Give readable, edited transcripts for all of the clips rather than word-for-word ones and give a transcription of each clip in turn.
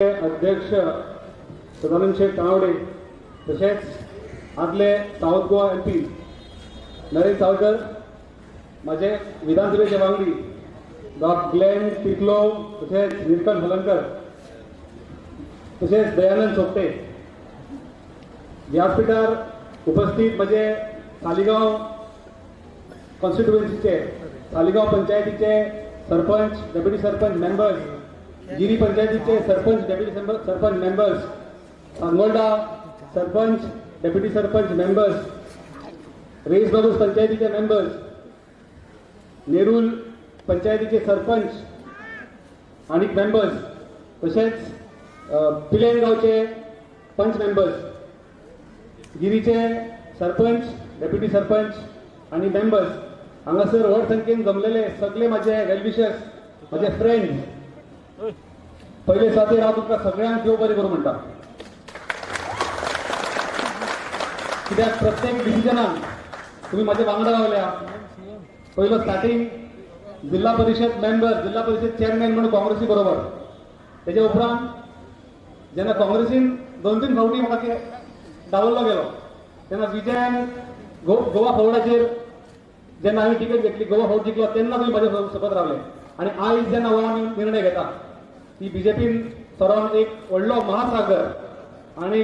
अध्यक्ष सदानंद शेट तावडे, तशेंच आदले south Goa MP Naresh Sawaikar, म्हजे विधानसभेचे वांगडी डॉ ग्लेन पिकलो, तशेंच निलकंठ हलंकर, तशेंच दयानंद सोपटे, व्यासपीठार उपस्थित म्हजे सालिगांव कॉन्स्टिट्युएन्सीचे सालिगांव पंचायतीचे सरपंच, डेप्युटी सरपंच मेंबर्स, गिरी पंचायतीचे sarpanch, deputy sarpanch members, Sangolda sarpanch, deputy sarpanch members, Reis Magos पंचायतीचे मेंबर्स, नेरूल पंचायतीचे सरपंच आनी मेंबर्स, तशेंच पिलेन गांवचे पंच मेंबर्स, गिरीचे सरपंच, डेप्युटी सरपंच आनी मेंबर्स, हांगासर व्हड संख्येन जमलेले सगळे माझे वेलविशर्स, माझे फ्रेंड्स, पयले सुवातेर हांव तुमकां सगळ्यांक देव बरें करूं म्हणटा. कित्याक प्रत्येक डिसिजनान तुमी म्हाजे वांगडा रावल्या. पयलो स्टार्टींग जिल्हा परिशद मेंबर, जिल्हा परिशद चेअरमॅन म्हणून काँग्रेसी बरोबर, तेजे उपरांत जेन्ना काँग्रेसीन 2-3 फावटी म्हाका डावल्लो गेलो तेन्ना विजयान गोवा फॉवर्डाचेर जेन्ना हांवें टिकेट घेतली, गोवा फॉवर्ड जिखलो तेन्ना तुमी म्हाज्या सोबत रावले. आनी आयज जेन्ना हो आमी निर्णय घेता ती बीजेपीन सरोन एक व्हडलो महासागर आनी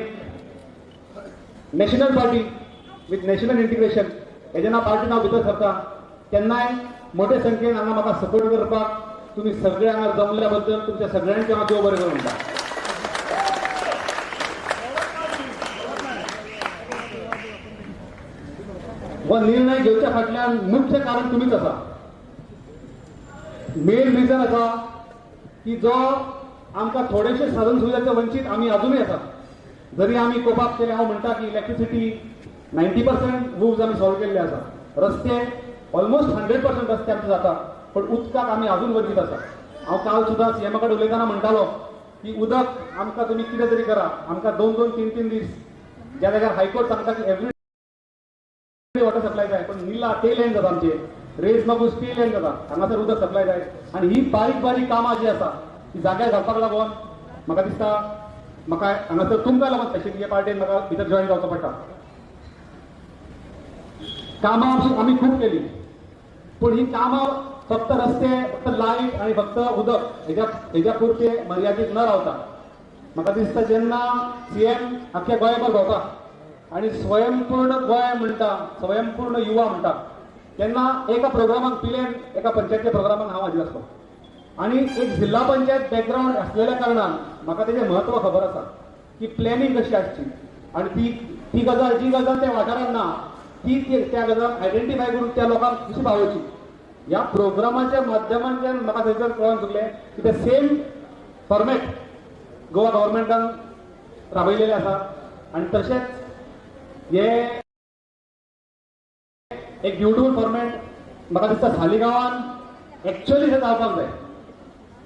national party with national integration हे जेन्ना पार्टी हांव भितर सरता तेन्नाय मोठे संख्येन हांगा म्हाका सपोर्ट करपाक तुमी सगळे हांगा जमल्या बद्दल तुमच्या सगळ्यांचें हांव देव बरें करूं म्हणटा. हो निर्णय घेवच्या फाटल्यान मुख्य कारण तुमीच आसा. मेन रिजन आसा की जो आमकां थोडेशे साधन सुविधाचे वंचीत आमी अजुनूय आसात. जरी आमी कोपाप केले, हांव म्हणटा की इलेक्ट्रिसिटी 90% वूव्स आमी सॉल्व केल्ले आसा, रस्ते ऑलमोस्ट 100% रस्ते आमचे जाता, पण उदकाक आमी अजून वंचीत आसा. हांव काल सुद्दां सीएमा कडेन उलयतना म्हणटालो की उदक आमकां तुमी कितें तरी करा, आमकां 2-2, 3-3 दीस ज्या जाग्यार हायकोर्ट सांगता की एवरी वॉटर सप्लाय जाय, पण निला टेल एंड जाता, आमचे रेज मागूस टेल एंड जाता, हांगासर उदक सप्लाय जाय. आनी ही बारीक बारीक कामां जी आसा ती जाग्यार घालपाक लागून म्हाका दिसता म्हाका हांगासर तुमकां लागून स्पेशली हे पार्टीन म्हाका भितर जॉयन जावचो पडटा. कामां आमी खूब केली, पूण ही कामां फक्त रस्ते, फक्त लायट आनी फक्त उदक हेज्या पुरते मर्यादीत न रावता म्हाका दिसता जेन्ना सीएम आख्ख्या गोंयभर भोंवता आनी स्वयंपूर्ण गोंय म्हणटा, स्वयंपूर्ण युवा म्हणटा, तेन्ना एका प्रोग्रामाक पिलेन एका पंचायतीच्या प्रोग्रामाक हांव हाजीर आसलो आनी एक जिल्हा पंचायत बॅकग्रावंड आसलेल्या कारणान म्हाका तेजें म्हत्व खबर आसा की प्लॅनिंग कशी आसची आनी ती ती गजाल जी गजाल त्या वाठारान ना ती त्या गजाल आयडेंटिफाय करून त्या लोकांक कशी पावोवची. ह्या प्रोग्रामाच्या माध्यमांतल्यान म्हाका थंयसर कळोन चुकलें की ते सेम फॉर्मेट गोवा गव्हर्मेंटान राबयलेलें आसा आनी तशेंच हे एक ब्युटिफूल फॉर्मेट म्हाका दिसता सालिगांवान एक्चुअली हें जावपाक जाय.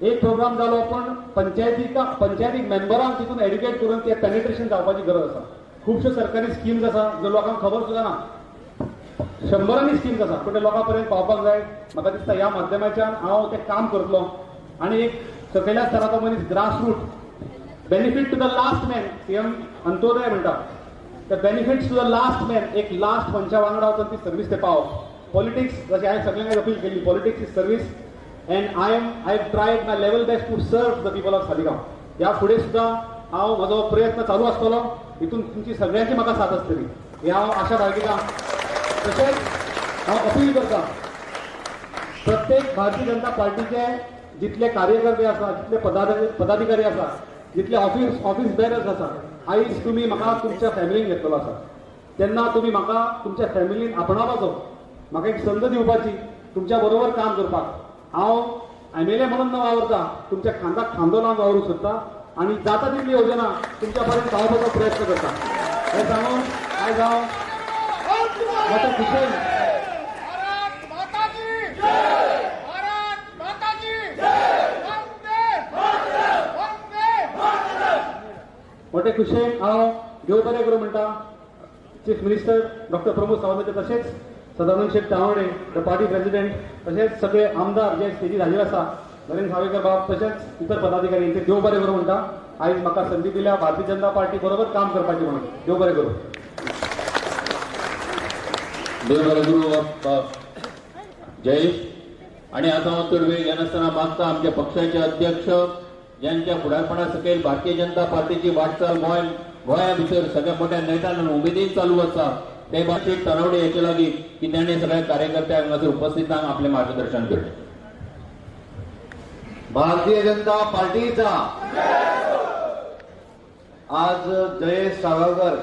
एक प्रोग्राम जालो पण पंचायतीक मेंबरांक तितून एड्युकेट करून ते पेनिट्रेशन जावपाची गरज आसा. खुबश्यो सरकारी स्किम्स आसा ज्यो लोकांक खबर सुद्दां ना, शंबरांनी स्किम्स आसा पूण ते लोकां पर्यंत पावपाक जाय. म्हाका दिसता ह्या माध्यमाच्यान हांव तें काम करतलो आनी एक सकयल्या स्तराचो मनीस grass root benefit to the last man, CM Antyodaya म्हणटा the benefits to the last man, एक लास्ट मनशा वांगडा वचून ती सर्वीस ते पावप. पॉलिटिक्स जशें हांवें सगळ्यांक अपील केल्ली, politics is service and I have tried my level best to serve the people of Saligao. ह्या फुडें सुद्दां हांव म्हजो प्रयत्न चालू आसतलो, हितून तुमची सगळ्यांची म्हाका साथ आसतली हें हांव आशा बाळगितां. तशेंच हांव अपील करता प्रत्येक भारतीय जनता पार्टीचे जितले कार्यकर्ते आसा, जितले पदाधिकारी आसा, जितले ऑफिस बेरर्स आसा, आयज तुमी म्हाका तुमच्या फॅमिलीन घेतलेलो आसा तेन्ना तुमी म्हाका तुमच्या फॅमिलीन आपणावपाचो, म्हाका एक संद दिवपाची तुमच्या बरोबर काम करपाक. हांव MLA म्हणून न वावरता तुमच्या खांदाक खांदो लावन वावरूंक सोदता आनी जाता तितली योजना तुमच्या पर्यंत पावोवपाचो प्रयत्न करता. हें सांगून आयज हांव मोठ्या खुशेन मोठे खुशेन हांव देव बरें करूं म्हणटा चीफ मिनिस्टर डॉक्टर प्रमोद सावंताचे, तशेंच Sadanand Shet Tawde the party president, तशेंच सगळे आमदार जे स्टेजीर हाजीर आसा नरेंद्र सावयकर बाब तशेंच इतर पदाधिकारी यांचे देव बरें करूं म्हणटा. आयज म्हाका संदी दिल्या भारतीय जनता पार्टी बरोबर काम करपाची म्हणून. देव बरें करूं. देव बरें करूं जयेश. आणि आता हांव चड वेळ घेनासतना मागता आमच्या पक्षाचे अध्यक्ष ज्यांच्या फुडारपणा सकयल भारतीय जनता पार्टीची वाटचाल गोंया भितर सगळ्या मोठ्या नेटान आनी उमेदीन चालू आसा ते भाशेक तानावडे हेचे लागीं की ताणें सगळ्या कार्यकर्त्यांक हांगासर उपस्थितांक आपलें मार्गदर्शन करचें. भारतीय जनता पार्टीचा आज जयेश साळगांवकर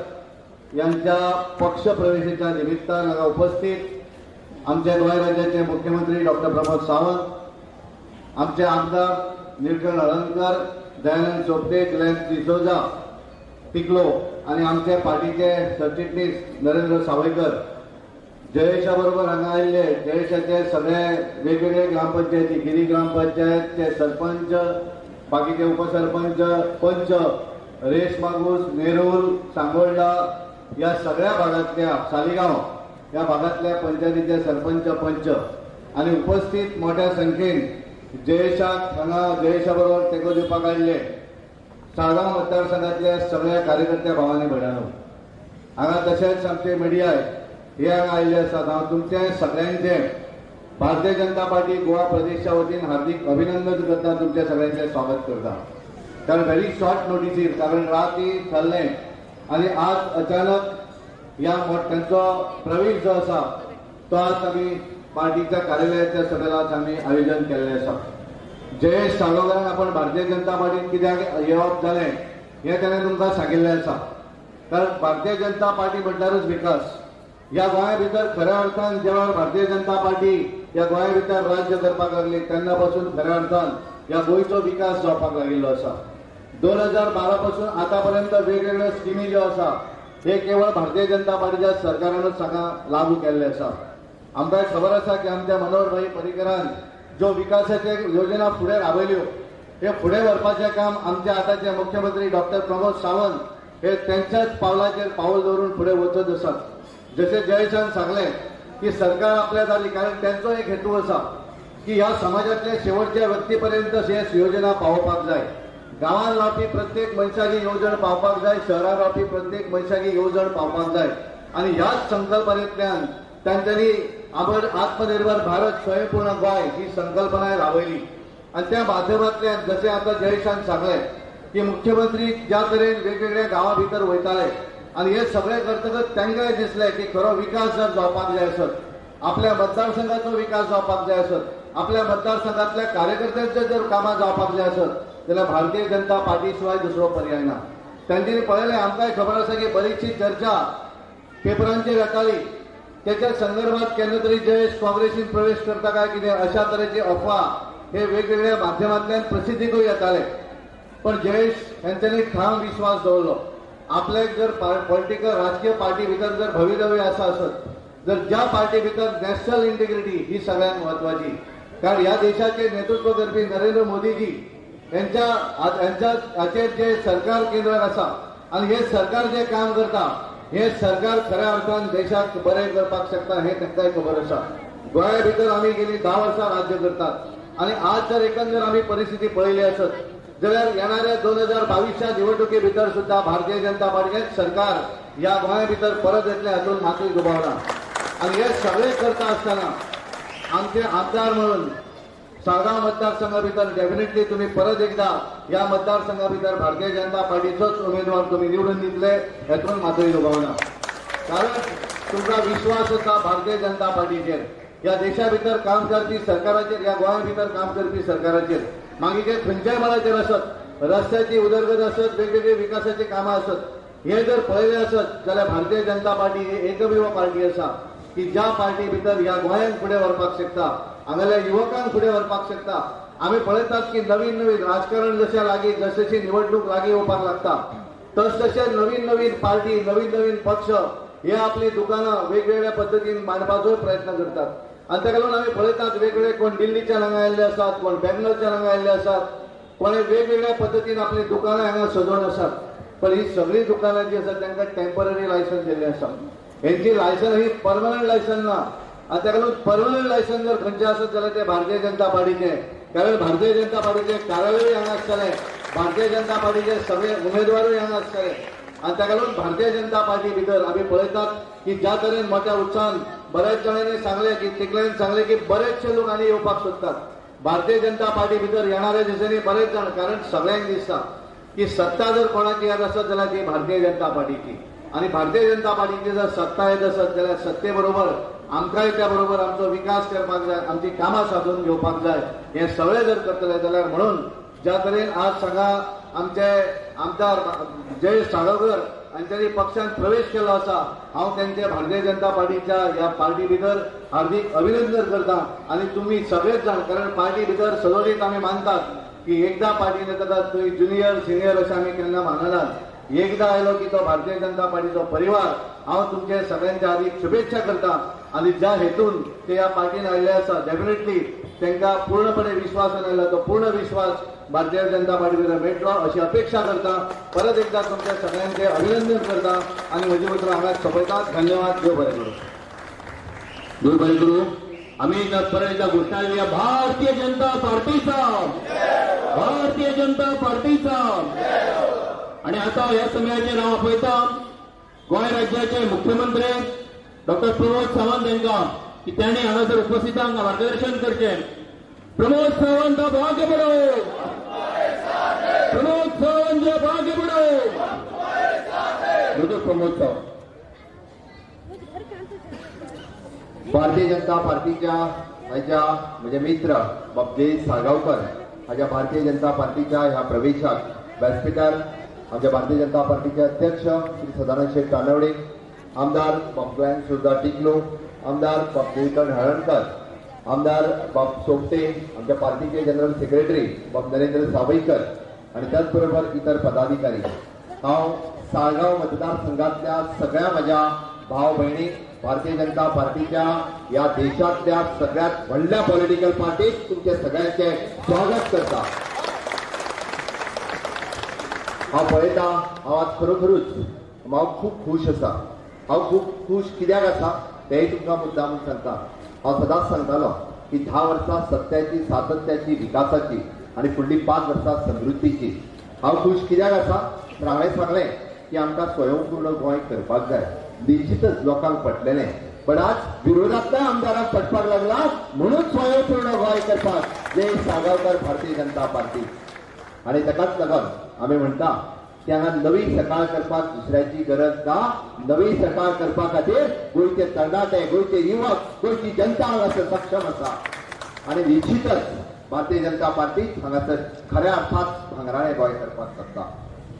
यांच्या पक्षप्रवेशाच्या निमित्तान हांगा उपस्थित आमचे गोंय राज्याचे मुख्यमंत्री डॉक्टर प्रमोद सावंत, आमचे आमदार निळकंठ हळर्णकर, दयानंद सोपटे, ग्लॅन डिसोजा टिकलो आणि आमचे पार्टीचे सरचिटणीस नरेंद्र सावयकर, जयेशा बरोबर हांगा आयिल्ले जयेशाचे सगळे वेगवेगळे ग्रामपंचायती, गिरी ग्रामपंचायतचे सरपंच, बाकीचे उपसरपंच, पंच, रेस मागूस, नेरूल, सांगोल्डा या सगळ्या भागातल्या, सालिगांव या भागातल्या पंचायतीचे सरपंच, पंच आणि उपस्थित मोठ्या संख्येन जयेशाक हांगा जयेशा बरोबर तेंको दिवपाक आयिल्ले साळगांव मतदारसंघातल्या सगळ्या कार्यकर्त्या भावांनी भयणांनो, हांगा तशेंच आमचे मिडिया हे हांगा आयिल्ले आसात. हांव तुमचें सगळ्यांचें भारतीय जनता पार्टी गोवा प्रदेशच्या वतीन हार्दिक अभिनंदन करता, तुमच्या सगळ्यांचें स्वागत करता. कारण व्हेरी शॉर्ट नोटीसीर, कारण राती थारलें आनी आज अचानक ह्या तांचो प्रवेश जो आसा तो आज आमी पार्टीच्या कार्यालयाच्या सकयल आज आमी आयोजन केल्लें आसा. जयेश साळगांवकरांक आपण भारतीय जनता पार्टीत कित्याक येवप जालें हें ताणें तुमकां सांगिल्लें आसा. कारण भारतीय जनता पार्टी म्हटल्यारूच विकास. ह्या गोंया भितर खऱ्या अर्थान जेव्हा भारतीय जनता पार्टी ह्या गोंया भितर राज्य करपाक लागली तेन्ना पासून खऱ्या अर्थान ह्या गोंयचो विकास जावपाक लागिल्लो आसा. 2012 पासून आतापर्यंत वेगवेगळ्यो स्किमी ज्यो आसा हे केवळ भारतीय जनता पार्टीच्या सरकारानूच हांगा लागू केल्ले आसा. आमकां खबर आसा की आमच्या मनोहर भाई पर्रीकरान ज्यो विकासाचे योजना फुडें राबयल्यो हे फुडें व्हरपाचें काम आमचे आतांचे मुख्यमंत्री डॉक्टर प्रमोद सावंत हे त्यांच्याच पावलाचेर पावल दवरून फुडें वचत आसात. जशें जयेशान सांगलें की सरकार आपल्या जाली, कारण त्यांचो एक हेतू आसा की ह्या समाजातल्या शेवटच्या व्यक्तीपर्यंत हे योजना पावोवपाक जाय. गांवांत रावपी प्रत्येक मनशाक ही येवजण पावपाक जाय, शहरांत रावपी प्रत्येक मनशाक ही येवजण पावपाक जाय. आनी ह्याच संकल्पनेंतल्यान तांच्यांनी आपण आत्मनिर्भर भारत स्वयंपूर्ण गोंय ही संकल्पना राबयली. आनी त्या माध्यमांतल्यान जशें आतां जयेशान सांगलें की मुख्यमंत्री ज्या तरेन वेगवेगळ्या गांवां भितर वयताले आनी हे सगळें करतकच तांकांय दिसलें की खरो विकास जर जावपाक जाय आसत, आपल्या मतदारसंघाचो विकास जावपाक जाय आसत, आपल्या मतदारसंघातल्या कार्यकर्त्यांचे जर कामां जावपाक जाय आसत जाल्यार भारतीय जनता पार्टी शिवाय दुसरो पर्याय ना. तांच्यांनी पळयलें, आमकांय खबर आसा की बरीचशी चर्चा पेपरांचेर येताली त्याच्या संदर्भात केन्ना तरी जयेश काँग्रेसीन प्रवेश करता काय कितें अशा तरेची अफवा हे वेगवेगळ्या माध्यमांतल्यान प्रसिद्धीकूय येताले. पण जयेश हेंच्यांनी ठाम विश्वास दवरलो, आपल्याक जर पॉलिटिकल राजकीय पार्टी भितर जर भवितव्य आसा आसत जर ज्या पार्टी भितर नॅशनल इंटिग्रिटी ही सगळ्यात म्हत्वाची, कारण ह्या देशाचे नेतृत्व करपी नरेंद्र मोदीजी यांच्या हाचेर जे सरकार केंद्रात आसा आनी हे सरकार जे काम करता हे सरकार खऱ्या अर्थान देशाक बरें करपाक शकता हे तांकांय खबर आसा. गोंया भितर आमी गेली 10 वर्सां राज्य करतात आनी आज जर एकंदर आमी परिस्थिती पळयली आसत जाल्यार येणाऱ्या 2022च्या निवडणुके भितर सुद्धा भारतीय जनता पार्टीचें सरकार ह्या गोंया भितर परत येतलें हातूंत मातूय दुबाव ना. आनी हे सगळें करता आसतना आमचे आमदार म्हणून साळगांव मतदारसंघा भितर डेफिनेटली तुम्ही परत एकदा ह्या मतदारसंघा भितर भारतीय जनता पार्टीचोच उमेदवार तुम्ही निवडून दितले हेतून मातूय दुबाव ना. कारण तुमकां विश्वास आसा भारतीय जनता पार्टीचेर, ह्या देशा भितर काम करपी सरकाराचेर, ह्या गोंया भितर काम करपी सरकाराचेर, मागीर ते खंयच्याय मळाचेर आसत, रस्त्याची उदरगत आसत, वेगवेगळी विकासाची कामां आसत, हे जर पळयलें आसत जाल्यार भारतीय जनता पार्टी ही एकमेव पार्टी आसा की ज्या पार्टी भितर ह्या गोंयांक फुडें व्हरपाक शकता, हांगाल्या युवकांक फुडें व्हरपाक शकता. आमी पळयतात की नवीन नवीन राजकारण जशें लागीं जशें निवडणूक लागीं येवपाक लागता तस तशें नवीन नवीन पार्टी, नवीन नवीन पक्ष हे आपली दुकानां वेगवेगळ्या पद्दतीन मांडपाचोय प्रयत्न करतात. आनी ताका लागून आमी पळयतात वेगवेगळे कोण दिल्लीच्यान हांगा आयिल्ले आसात, कोण बेंगलोरच्यान हांगा आयिल्ले आसात, कोण वेगवेगळ्या पद्दतीन आपली दुकानां हांगा सजोवन आसात. पण ही सगळीं दुकानां जी आसात तांकां टेम्पररी लायसन्स दिल्लें आसा. हेंची लायसन ही परमनंट लायसन ना. आनी ताका लागून परमनंट लायसन जर खंयचें आसत जाल्यार तें भारतीय जनता पार्टीचें, कारण भारतीय जनता पार्टीचें कार्यालय हांगा आसतलें, भारतीय जनता पार्टीचे सगळे उमेदवारूय हांगा आसतले आनी ताका लागून भारतीय जनता पार्टी भितर आमी पळयतात की ज्या तरेन मोठ्या उत्साहान बऱ्याच जाणांनी सांगलें की तिकल्यान सांगलें की बरेचशे लोक आनी येवपाक सोदतात. भारतीय जनता पार्टी भितर येणाऱ्या दिसांनी बरेच जाण, कारण सगळ्यांक दिसता की सत्ता जर कोणाची येत आसत जाल्यार ती भारतीय जनता पार्टीची, आनी भारतीय जनता पार्टीची जर सत्ता येत आसत जाल्यार सत्ते बरोबर आमकांय त्या बरोबर आमचो विकास करपाक जाय, आमची कामां सादून घेवपाक जाय. हें सगळें जर करतले जाल्यार म्हणून ज्या तरेन आज हांगा आमचे आमदार जयेश साळगांवकर हांच्यांनी पक्षान प्रवेश केलो आसा, हांव तेंचे भारतीय जनता पार्टीच्या ह्या पार्टी भितर हार्दिक अभिनंदन करता. आनी तुमी सगळेच जाण, कारण पार्टी भितर सदोदीत आमी मानतात की एकदा पार्टीन येतात थंय ज्युनियर सिनियर अशें आमी केन्ना माननात. एकदा आयलो की तो भारतीय जनता पार्टीचो परिवार. हांव तुमचे सगळ्यांच्या हार्दिक शुभेच्छा करता आनी ज्या हेतून ते ह्या पार्टीन आयिल्ले आसा डेफिनेटली तांकां पूर्णपणे विश्वासान आयला तो पूर्ण विश्वास भारतीय जनता पार्टी भितर मेळटलो अशी अपेक्षा करता. परत एकदा तुमच्या सगळ्यांचे अभिनंदन करता आनी म्हजी उतरां हांगाच सोंपयता. धन्यवाद. देव बरें करूं. देव बरें करूं. आम्ही परत एकदा घोषणा दिया, भारतीय जनता पार्टीचा, भारतीय जनता पार्टीचा. आणि आता ह्या समयाचेर हांव आपयता गोंय राज्याचे मुख्यमंत्री डॉक्टर प्रमोद सावंत हांकां की तांणी हांगासर उपस्थितांक मार्गदर्शन करचें. प्रमोद सावंत भाग्य बडो, प्रमोद सावंत भाग्य बडो. प्रमोद सावंत. भारतीय जनता पार्टीच्या हाज्या म्हजे मित्र बाब जयेश साळगांवकर हाज्या भारतीय जनता पार्टीच्या ह्या प्रवेशाक व्यासपीठार आमच्या भारतीय जनता पार्टीचे अध्यक्ष श्री सदानंद शेठ तानवडे, आमदार बाब ग्लॅन सुर्दा टिकलो, आमदार बाब निलकंठ हळणकर, आमदार बाब सोपटे, आमच्या पार्टीचे जनरल सेक्रेटरी बाब नरेंद्र सावईकर आणि त्याचबरोबर इतर पदाधिकारी. हांव साळगांव मतदारसंघातल्या सगळ्या म्हज्या भाव भयणी भारतीय जनता पार्टीच्या या देशातल्या सगळ्यात व्हडल्या पॉलिटिकल पार्टीत तुमचे सगळ्यांचे स्वागत करता. हांव पळयता, हांव आज खरोखरूच हांव खूब खूश आसा. हांव खूब खूश कित्याक आसा तेंय तुमकां मुद्दाम सांगता. हांव सदांच सांगतालो की 10 वर्सां सत्याची, सातत्याची, विकासाची आनी फुडली 5 वर्सां समृद्धीची. हांव खूश कित्याक आसा तर हांवें सांगलें की आमकां स्वयंपूर्ण गोंय करपाक जाय. निश्चितच लोकांक पटलेलें, पण आज विरोधांतल्या आमदारांक पटपाक लागला म्हणून स्वयंपूर्ण गोंय करपाक जयेश साळगांवकर भारतीय जनता पार्टी. आनी ताकाच लागून आमी म्हणटा की हांगा नवी सकाळ करपाक दुसऱ्याची गरज ना. नवी सकाळ करपा खातीर गोंयचे तरणाटे, गोंयचे युवक, गोंयची जनता हांगासर सक्षम आसा. आनी निश्चितच भारतीय जनता पार्टी हांगासर खऱ्या अर्थात भांगराळें गोंय करपाक शकता.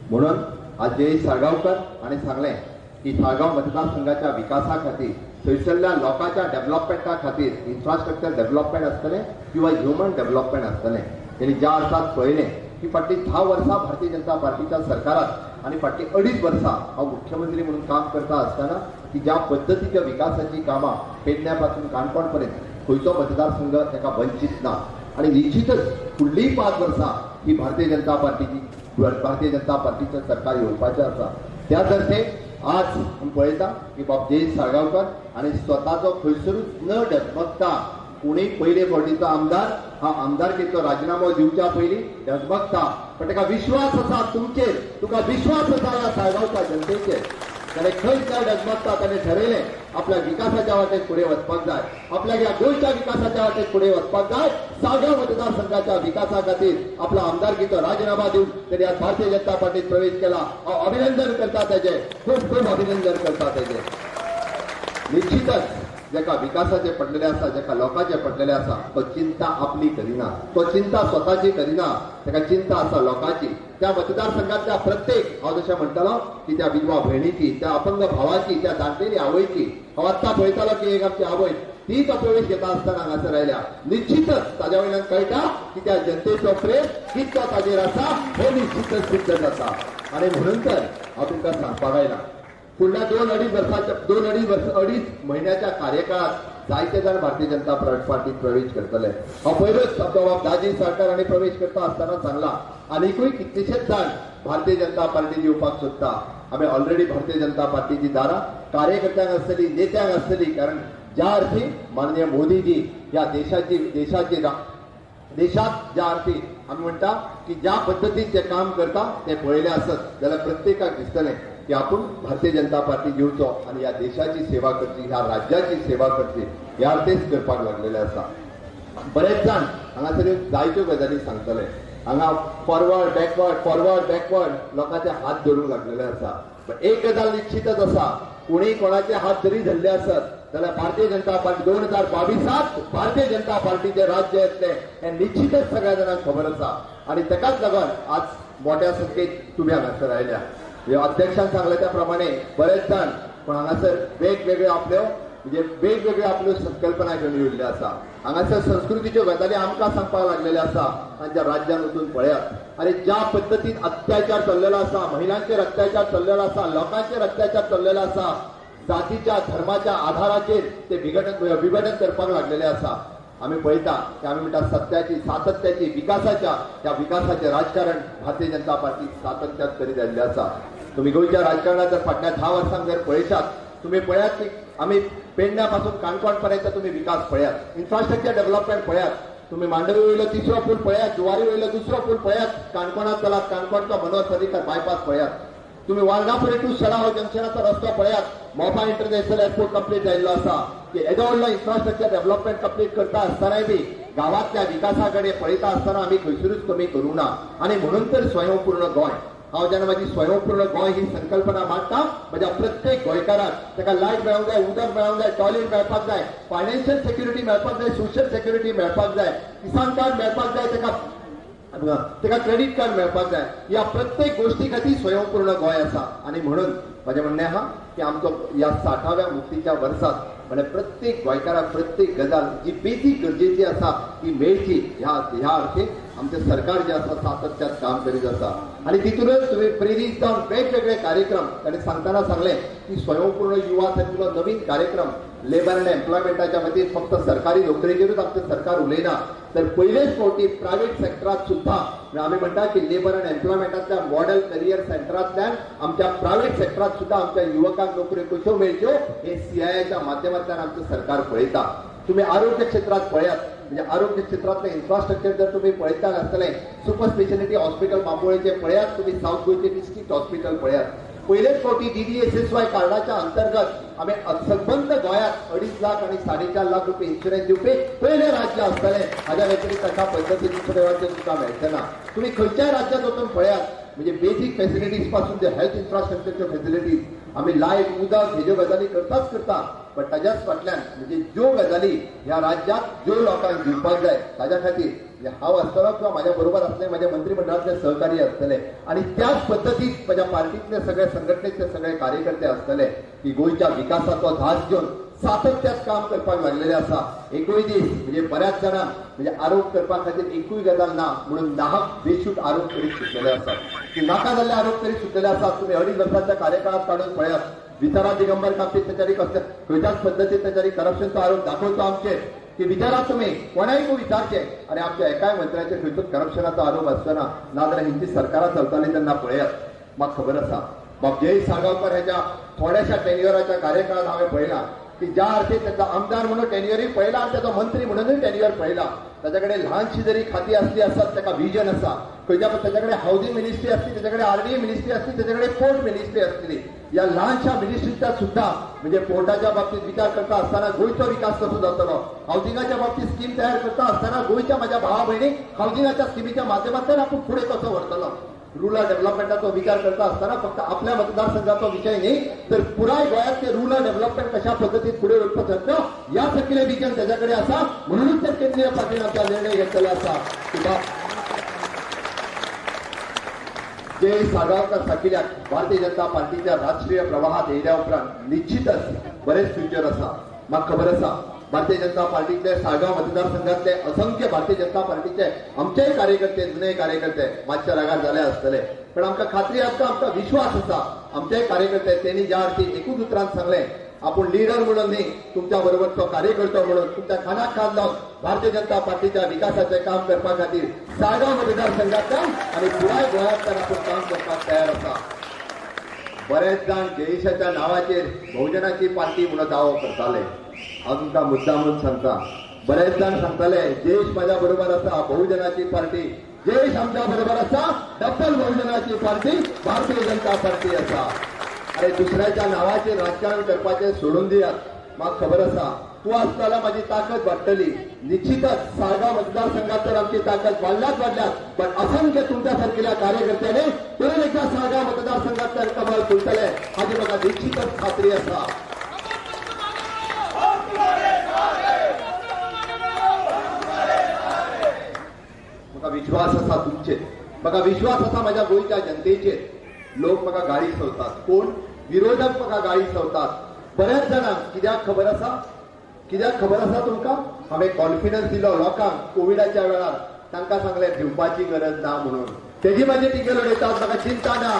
म्हणून आज जयेश साळगांवकर हांणी सांगलें की साळगांव मतदारसंघाच्या विकासा खातीर, थंयसरल्या लोकांच्या डेव्हलपमेंटा खातीर इन्फ्रास्ट्रक्चर डेव्हलपमेंट आसतलें किंवा ह्युमन डेव्हलपमेंट आसतलें. तेणी ज्या अर्थात पळयलें की फाटलीं 10 वर्सां भारतीय जनता पार्टीच्या सरकारात आनी फाटलीं 2.5 वर्सां हांव मुख्यमंत्री म्हणून काम करता आसतना की ज्या पद्दतीच्या विकासाची कामां पेडण्या पासून काणकोण पर्यंत खंयचो मतदारसंघ ताका वंचीत ना. आनी निश्चितच फुडलीं 5 वर्सां ही भारतीय जनता पार्टीचें सरकार येवपाचें आसा. त्या तर्फे आज आमी पळयता की बाब जयेश साळगांवकर आनी स्वताचो खंयसरूच न डगमगता कोणूय पयले फावटीचो आमदार हा आमदारकीचो राजिनामो दिवच्या पयलीं डगमगता, पण ताका विश्वास आसा तुमचेर, तुका विश्वास आसा ह्या साळगांवच्या जनतेचेर. ताणें खंयच न डगमगता ताणें ठरयलें आपल्या विकासाच्या वाटेक फुडें वचपाक जाय, आपल्या ह्या गोंयच्या विकासाच्या वाटेक फुडें वचपाक जाय. साळगांव मतदारसंघाच्या विकासा खातीर आपला आमदारकीचो राजिनामा दिवन ताणें आज भारतीय जनता पार्टीत प्रवेश केला. हांव अभिनंदन करता तेजें, खूब खूब अभिनंदन करता तेजें. निश्चितच जेका विकासाचे पडलेले आसा, जेका लोकांचे पडलेले आसा, तो चिंता आपली करिना, तो चिंता स्वताची करिना, ताका चिंता आसा लोकांची. त्या मतदारसंघातल्या प्रत्येक, हांव जशें म्हणटालो की त्या विधवा भयणीची, त्या अपंग भावाची, त्या जाणटेली आवयची. हांव आत्तां पळयतालो की एक आमची आवय ती तो प्रवेश घेता आसतना हांगासर आयल्या. निश्चितच ताज्या वयल्यान कळटा की त्या जनतेचो प्रेम कितलो ताजेर आसा हें निश्चितच सिद्ध जाता. आनी म्हणून तर हांव तुमकां सांगपाक आयला, फुडल्या 2-2.5 म्हयन्याच्या कार्यकाळात जायते जाण भारतीय जनता पार्टीत प्रवेश करतले. हांव पयरूच आमचो बाब दाजी साळकार हांणी प्रवेश करता आसतना सांगला, आनीकूय कितलेशेच जाण भारतीय जनता पार्टीत येवपाक सोदता. आमी ऑलरेडी भारतीय जनता पार्टीची दारां कार्यकर्त्यांक आसतली, नेत्यांक आसतली, कारण ज्या अर्थी माननीय मोदीजी ह्या देशाची देशात ज्या अर्थी आमी म्हणटा की ज्या पद्दतीन ते काम करता ते पळयलें आसत जाल्यार प्रत्येकाक दिसतलें की आपूण भारतीय जनता पार्टी घेवचो आनी ह्या देशाची सेवा करची, ह्या राज्याची सेवा करची, ह्या अर्थेच करपाक लागलेले आसा. बरेच जाण हांगासर जायत्यो गजाली सांगतले, हांगा फॉरवर्ड बॅकवर्ड फॉरवर्ड बॅकवर्ड लोकांचे हात धरूंक लागलेले आसा. एक गजाल निश्चितच आसा, कोणी कोणाचे हात जरी धरले आसत जाल्यार भारतीय जनता पार्टी 2022 भारतीय जनता पार्टीचे राज्य येतलें हें निश्चितच सगळ्या जाणांक खबर आसा. आनी ताकाच लागून आज मोठ्या संख्येत तुमी हांगासर आयल्या. अध्यक्षान सांगले त्या प्रमाणे बरेच जाण पण हांगासर वेगवेगळ्यो आपल्यो म्हणजे वेगवेगळ्यो आपल्यो संकल्पना घेवन येयल्ल्यो आसा. हांगासर संस्कृतीच्यो गजाली आमकां सांगपाक लागलेल्यो आसा. तांच्या राज्यान वचून पळयात आनी ज्या पद्दतीन अत्याचार चल्लेलो आसा, महिलांचेर अत्याचार चल्लेलो आसा, लोकांचेर अत्याचार चल्लेलो आसा, जातीच्या धर्माच्या आधाराचेर ते विघटन करपाक लागलेले आसा. आमी पळयता की आमी म्हणटा सत्याची, सातत्याची, विकासाच्या, त्या विकासाचें राजकारण भारतीय जनता पार्टी सातत्यात करीत आयिल्लें आसा. तुमी गोंयच्या राजकारणात जर फाटल्या 10 वर्सांक जर पळयशात, तुमी पळयात की आमी पेडण्या पासून काणकोण पर्यंत तुमी विकास पळयात, इन्फ्रास्ट्रक्चर डेव्हलपमेंट पळयात, तुमी मांडवी वयलो तिसरो पूल पळयात, जुवारी वयलो दुसरो पूल पळयात, काणकोणांत चलात, काणकोणचो मनोहर पर्रीकर बायपास पळयात, तुमी वालगापुरी टू सडाव जंक्शनाचो रस्तो पळयात, मोपा इंटरनॅशनल एअरपोर्ट कंप्लीट जाल्लो आसा. की येदो व्हडलो इन्फ्रास्ट्रक्चर डेव्हलपमेंट कंप्लीट करता आसतनाय बी गांवांतल्या विकासा कडेन पळयता आसतना आमी खंयसरूच कमी करूंक ना. आनी म्हणून तर स्वयंपूर्ण गोंय, हांव जेन्ना म्हाजी स्वयंपूर्ण गोंय ही संकल्पना मांडटा, म्हज्या प्रत्येक गोंयकाराक ताका लायट मेळोंक जाय, उदक मेळोंक जाय, टॉयलेट मेळपाक जाय, फायनान्शियल सेक्युरिटी मेळपाक जाय, सोशल सेक्युरिटी मेळपाक जाय, किसान कार्ड मेळपाक जाय, ताका क्रेडीट कार्ड मेळपाक जाय. ह्या प्रत्येक गोष्टी खातीर स्वयंपूर्ण गोंय आसा. आनी म्हणून म्हजें म्हणणें आहा की आमचो ह्या 60व्या मुक्तीच्या वर्सात म्हणजे प्रत्येक गोंयकाराक प्रत्येक गजाल जी बेजीक गरजेची आसा ती मेळची ह्या ह्या अर्थी आमचें सरकार जें आसा सातत्यात काम करीत आसा. आनी तितूनच तुमी प्रेरीत जावन वेगवेगळे कार्यक्रम ताणें सांगतना सांगलें की स्वयंपूर्ण युवा सारकिलो नवीन कार्यक्रम लेबर आनी एम्प्लॉयमेंटाच्या वतीन फक्त सरकारी नोकरेचेरूच आमचें सरकार उलयना, तर पयलेच फावटी प्रायव्हेट सेक्टरात सुद्धा आमी म्हणटा की लेबर आनी एम्प्लॉयमेंटांतल्या मॉडेल करियर सेंटरांतल्यान आमच्या प्रायव्हेट सेक्टरात सुद्धा आमच्या युवकांक नोकऱ्यो कश्यो मेळच्यो हे सीआयआयच्या माध्यमांतल्यान आमचें सरकार पळयता. तुमी आरोग्य क्षेत्रात पळयात, म्हणजे आरोग्य क्षेत्रांतलें इन्फ्रास्ट्रक्चर जर तुमी पळयता आसतलें, सुपर स्पेशालिटी हॉस्पिटल बांबोळेचें पळयात, तुमी सावथ गोंयचें डिस्ट्रिक्ट हॉस्पिटल पळयात. पयलेच फावटी DDSSY कार्डाच्या अंतर्गत आमी सबंद गोंयांत 2.5 लाख आनी 4.5 लाख रुपये इन्शुरन्स दिवपी पयलें राज्य आसतलें. हाज्या व्यतिरिक्त अशा पद्दतीन दुसऱ्या राज्यात तुमकां मेळचें ना. तुमी खंयच्याय राज्यांत वचून पळयात, म्हणजे बेजीक फेसिलिटीज पासून जे हेल्थ इन्फ्रास्ट्रक्चरच्यो फेसिलिटीज आमी लायट, उदक हेज्यो गजाली करताच करता, पण ताज्याच फाटल्यान म्हणजे ज्यो गजाली ह्या राज्यात ज्यो लोकांक दिवपाक जाय ताज्या खातीर म्हणजे हांव आसतलो किंवा म्हाज्या बरोबर आसले म्हाज्या मंत्रिमंडळांतले सहकारी आसतले आनी त्याच पद्दतीत म्हज्या पार्टीतले सगळे संघटनेतले सगळे कार्यकर्ते आसतले की गोंयच्या विकासाचो ध्यास घेवन सातत्यात काम करपाक लागलेले आसा. एकूय दीस म्हणजे बऱ्याच जाणांक म्हणजे आरोप करपा खातीर एकूय गजाल ना म्हणून नाहक बेशूट आरोप करीत सुटलेले आसात, की नाका जाल्ले आरोप करीत सुटलेले आसात. तुमी 2.5 वर्सांच्या कार्यकाळात काडून पळयात, विचारा दिगंबर कामती ताच्यारी कसल्या खंयच्याच पद्दतीन ताच्यारी करप्शनचो आरोप दाखोवचो आमचेर की विचारा तुमी कोणायकूय विचारचे आनी आमच्या एकाय मंत्र्याचेर खंयचोच करप्शनाचो आरोप आसतना नाजाल्यार हेंची सरकारां चलताली तेन्ना पळयात. म्हाका खबर आसा बाब जयेश साळगांवकर ह्याच्या थोड्याशा टेन्युअराच्या कार्यकाळात हांवें पळयलां की ज्या अर्थी ताचा आमदार म्हणून टेन्युअरूय पळयला आनी ताचो मंत्री म्हणूनय टेन्युअर पळयला. ताच्या कडेन ल्हानशी जरी खाती आसली आसत ताका विजन आसा. खंयच्या ताच्या कडेन हावजींग मिनिस्ट्री आसली, ताच्या कडेन आरडीए मिनिस्ट्री आसली, ताच्या कडेन पोर्ट मिनिस्ट्री आसली. ह्या ल्हानशा मिनिस्ट्रीच्या सुद्धा म्हणजे पोर्टाच्या बाबतीत विचार करता आसतना गोंयचो विकास कसो जातलो, हावजिंगाच्या बाबतीत स्कीम तयार करता आसतना गोंयच्या म्हाज्या भावा भयणीक हावजिंगाच्या स्किमीच्या माध्यमांतल्यान आपूण फुडें कसो व्हरतलो, रुरल डेव्हलपमेंटाचो विचार करता आसतना फक्त आपल्या मतदारसंघाचो विशय न्ही तर पुराय गोंयांतले रुरल डेव्हलपमेंट कशा पद्दतीन फुडें वचपाक शकता ह्या सारकिलें विजन ताच्या कडेन आसा. म्हणूनच तर केंद्रीय पार्टीन आमचा निर्णय घेतलेलो आसा की जयेश साळगांवकर सारकिल्या भारतीय जनता पार्टीच्या राष्ट्रीय प्रवाहात येयल्या उपरांत निश्चितच बरेच फ्युचर आसा. म्हाका खबर आसा भारतीय जनता पार्टीतले साळगांव मतदारसंघातले असंख्य भारतीय जनता पार्टीचे आमचेय कार्यकर्ते, जुने कार्यकर्ते मातशे रागार जाले आसतले, पण आमकां खात्री आसा, आमकां विश्वास आसा आमचेय कार्यकर्ते तेणी ज्या अर्थी एकूच उतरान सांगलें आपूण लिडर म्हणून न्ही तुमच्या बरोबर तो कार्यकर्तो म्हणून तुमच्या खानाक खान लावन भारतीय जनता पार्टीच्या विकासाचें काम करपा खातीर साळगांव मतदारसंघांतल्यान आनी पुराय गोंयांतल्यान आपूण काम करपाक तयार आसा. बरेच जाण जयेशाच्या नांवाचेर बहुजनाची पार्टी म्हणून दावो करताले. हांव तुमकां मुद्दा म्हणून सांगता, बरेच जाण सांगताले जयेश म्हाज्या बरोबर आसा, बहुजनाची पार्टी, जयेश आमच्या बरोबर आसा. Double बहुजनाची party Bharatiya Janata party आसा. अरे दुसऱ्याच्या नावाचेर राजकारण करपाचें सोडून दियात. म्हाका खबर आसा तूं आसता जाल्यार म्हाजी ताकद वाडटली. निश्चितच साळगांव मतदारसंघात तर आमची ताकद वाडल्याच वाडल्यात, पण असंख्य तुमच्या सारकेल्या कार्यकर्त्यांनी परत एकदा साळगांव मतदारसंघात तर कमळ फुलतले हाजी म्हाका निश्चितच खात्री आसा. म्हाका विश्वास आसा तुमचेर, म्हाका विश्वास आसा म्हाज्या गोंयच्या जनतेचेर. लोक म्हाका गाळी संवतात, कोण विरोधक म्हाका गाळी संवतात. बऱ्याच जाणांक कित्याक खबर आसा, कित्याक खबर आसा तुमकां? हांवें कॉन्फिडन्स दिलो लोकांक कोविडाच्या वेळार, तांकां सांगलें भिवपाची गरज ना म्हणून. तेजी म्हाजी टिकेल उडयतात, म्हाका चिंता ना.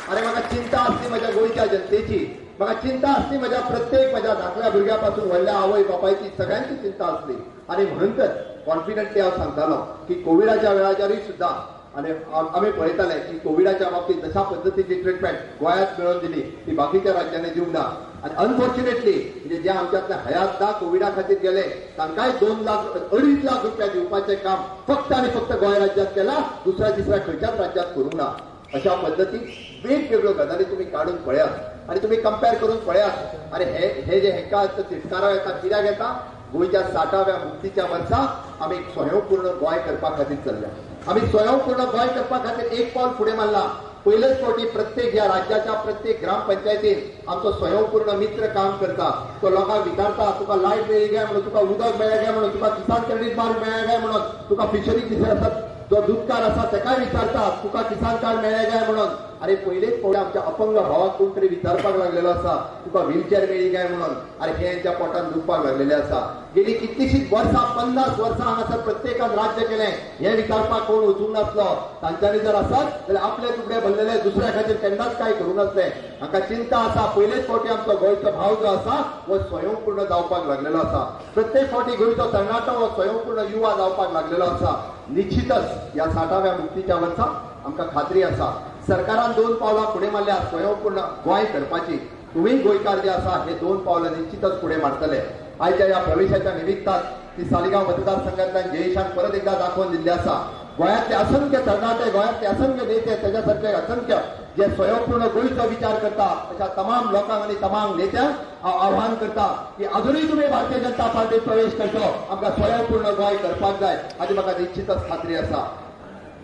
अरे म्हाका चिंता आसली म्हज्या गोंयच्या जनतेची, म्हाका चिंता आसली म्हज्या प्रत्येक म्हज्या धाकल्या भुरग्या पासून व्हडल्या आवय बापायची, सगळ्यांची चिंता आसली. आनी म्हणून तर कॉन्फिडंटली हांव सांगतालो की कोविडाच्या वेळाचेरूय सुद्दां आनी आमी पळयताले की कोविडाच्या बाबतीत जशा पद्दतीची ट्रिटमेंट गोंयांत मेळोवन दिली ती बाकीच्या राज्यांनी दिवंक ना. आनी अनफॉर्च्युनेटली म्हणजे जे आमच्यातले हयात ना कोविडा खातीर गेले तांकांय 2 लाख 2.5 लाख रुपया दिवपाचें काम फक्त आनी फक्त गोंय राज्यांत केलां, दुसऱ्या तिसऱ्या खंयच्याच राज्यांत करूंक ना. अशा पद्दतीन वेगवेगळ्यो गजाली तुमी काडून पळयात आनी तुमी कंपेर करून पळयात. आनी हे जे हेका तिटकारो येता कित्याक येता? गोंयच्या 60व्या मुक्तीच्या वर्सा आमी स्वयंपूर्ण गोंय करपा खातीर चल्ल्या. आमी स्वयंपूर्ण गोंय करपा खातीर एक पावल फुडें मारला. पयलेच फावटी प्रत्येक ह्या राज्याच्या प्रत्येक ग्रामपंचायतीन आमचो स्वयंपूर्ण मित्र काम करता. तो लोकांक विचारता तुका लायट मेळ्ळी काय म्हणून, तुका उदक मेळ्ळें काय म्हणून, तुका किसान क्रेडीट कार्ड मेळ्ळें काय म्हणून, तुका फिशरी कितें आसा जो दुदकार आसा तेकाय विचारता तुका किसान कार्ड मेळ्ळें काय म्हणून. अरे पयलेच फावटी आमच्या अपंग भावाक कोण तरी विचारपाक लागलेलो आसा तुका व्हीलचेअर मेळ्ळी काय म्हणून. अरे हे यांच्या पोटान दुखपाक लागलेले आसा. गेली कितलीशीच वर्सां, 50 वर्सां हांगासर प्रत्येकान राज्य केलें, हे विचारपाक कोण वचूंक नासलो. तांच्यांनी जर आसत जाल्यार आपले तुकडे भरलेले दुसऱ्या खातीर केन्नाच कांय करूंक नासले. हांकां चिंता आसा. पयलेच फावटी आमचो गोंयचो भाव जो आसा हो स्वयंपूर्ण जावपाक लागलेलो आसा. प्रत्येक फावटी गोंयचो तरणाटो हो स्वयंपूर्ण युवा जावपाक लागलेलो आसा. निश्चितच ह्या 60व्या मुक्तीच्या वर्सा आमकां खात्री आसा सरकारान 2 पावलां फुडें मारल्या स्वयंपूर्ण गोंय करपाची. तुमी गोंयकार जे आसा हे 2 पावलां निश्चितच फुडें मारतले. आयच्या ह्या प्रवेशाच्या निमित्तान ती सालिगांव मतदारसंघांतल्यान जयेशान परत एकदा दाखोवन दिल्ली आसा. गोंयांतले असंख्य तरणाटे, गोंयांतले असंख्य नेते, त्याच्या सारखे असंख्य जे स्वयंपूर्ण गोंयचो विचार करता अशा तमाम लोकांक आनी तमाम नेत्यांक हांव आव्हान करता की अजुनूय तुमी भारतीय जनता पार्टीत प्रवेश करचो. आमकां स्वयंपूर्ण गोंय करपाक जाय हाची म्हाका निश्चितच खात्री आसा.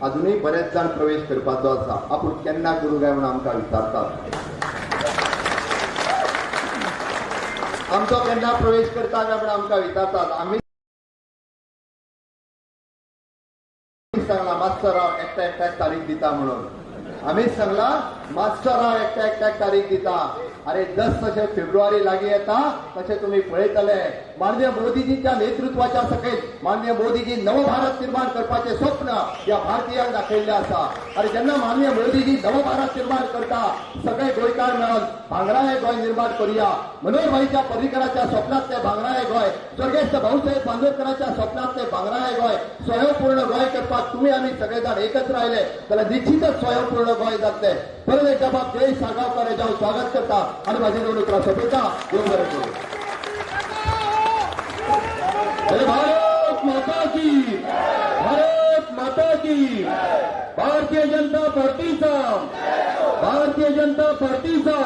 अजुनूय बरेच जाण प्रवेश करपाचो आसा. आपूण केन्ना करूं काय म्हणून आमकां विचारतात. आमचो केन्ना प्रवेश करता काय म्हणून आमकां विचारतात. आमी सांगला मातसो राव, एकट्या एकट्याक तारीख दिता म्हणून. आमीच सांगला मातसो राव, एकट्या एकट्याक तारीख दिता. अरे जस जशें फेब्रुवारी लागीं येता तशें तुमी पळयतले माननीय मोदीजींच्या नेतृत्वाच्या सकयल माननीय मोदीजी नवभारत निर्माण करपाचें स्वप्न ह्या भारतीयांक दाखयल्लें आसा. अरे जेन्ना माननीय मोदीजी नवभारत निर्माण करता सगळे गोंयकार मेळून भांगराळे गोंय निर्माण करूया. मनोहरभाईच्या पर्रीकराच्या स्वप्नांतलें भांगराळे गोंय, स्वर्गेस्त भाऊसाहेब बांदोडकरांच्या स्वप्नांतलें भांगराळे गोंय, स्वयंपूर्ण गोंय करपाक तुमी आमी सगळे जाण एकत्र आयले जाल्यार निश्चितच स्वयंपूर्ण गोंय जातलें. परत एकदा बाब जयेश साळगांवकर हेजें हांव स्वागत करता आनी म्हाजी दोन उतरां सोंपयता. देव बरें करूं. भारत माता की, भारत माता की, भारतीय जनता पार्टीचा, भारतीय जनता पार्टीचा.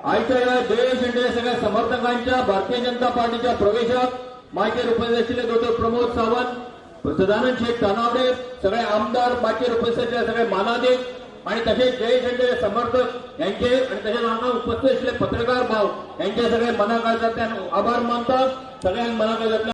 आयच्या ह्या जयेश शेंडे सगळ्या समर्थकांच्या भारतीय जनता पार्टीच्या प्रवेशात माचयेर उपस्थित आशिल्ले डॉक्टर प्रमोद सावंत, सदानंद शेठ तानावडे, सगळे आमदार, माचयेर उपस्थित आशिल्ले सगळे मानादीक आणि तसेच जयेश शेंडे समर्थक यांचे आणि तसेच हांगा उपस्थित आशिल्ले पत्रकार भाव यांचे सगळे मनाकाळजांतल्यान आभार मानतात. सगळ्यांक मनाकाळजांतल्यान